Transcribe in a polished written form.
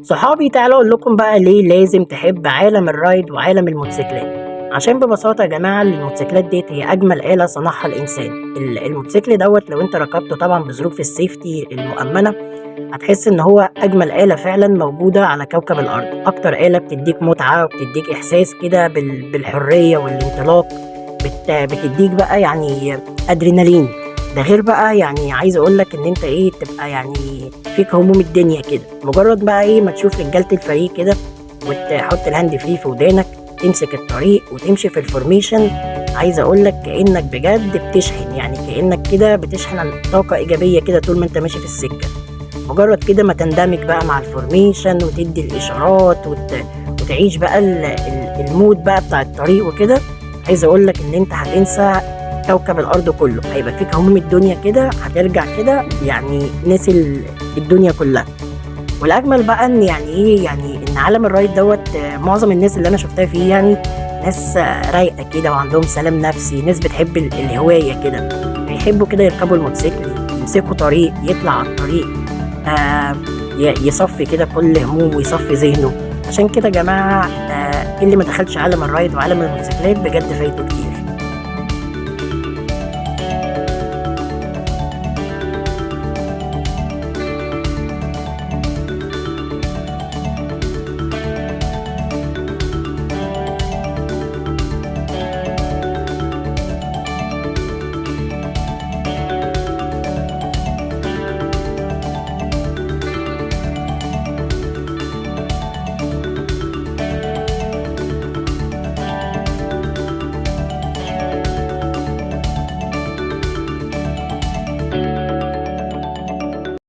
صحابي، تعالوا اقول لكم بقى ليه لازم تحب عالم ال ride وعالم الموتوسيكلات. عشان ببساطة يا جماعة الموتوسيكلات ديت هي أجمل آلة صنعها الإنسان. الموتوسيكل دوت لو أنت ركبته طبعا بظروف ال safety المؤمنة هتحس إن هو أجمل آلة فعلا موجودة على كوكب الأرض. أكتر آلة بتديك متعة وبتديك إحساس كده بالحرية والانطلاق، بتديك بقى يعني أدرينالين. ده غير بقى يعني عايز اقول لك ان انت ايه تبقى يعني فيك هموم الدنيا كده، مجرد بقى ايه ما تشوف رجاله الفريق كده وتحط ال hand free في ودانك، تمسك الطريق وتمشي في ال formation. عايز اقول لك كانك بجد بتشحن، يعني كانك كده بتشحن طاقة ايجابية كده طول ما انت ماشي في السكة. مجرد كده ما تندمج بقى مع ال formation وتدي الاشارات وتعيش بقى ال mood بقى بتاع الطريق وكده. عايز اقول لك ان انت هتنسى كوكب الارض كله، هيبقى فيك هموم الدنيا كده، هترجع كده يعني ناسي الدنيا كلها. والاجمل بقى ان يعني ايه، يعني ان عالم ال ride دوت معظم الناس اللي انا شفتها فيه يعني ناس رايقة كده وعندهم سلام نفسي، ناس بتحب الهواية كده، بيحبوا كده يركبوا الموتوسيكل، يمسكوا طريق، يطلع على الطريق، يصفي كده كل همومه ويصفي ذهنه. عشان كده يا جماعة اللي ما دخلش عالم ال ride وعالم الموتوسيكلات بجد فايته كتير.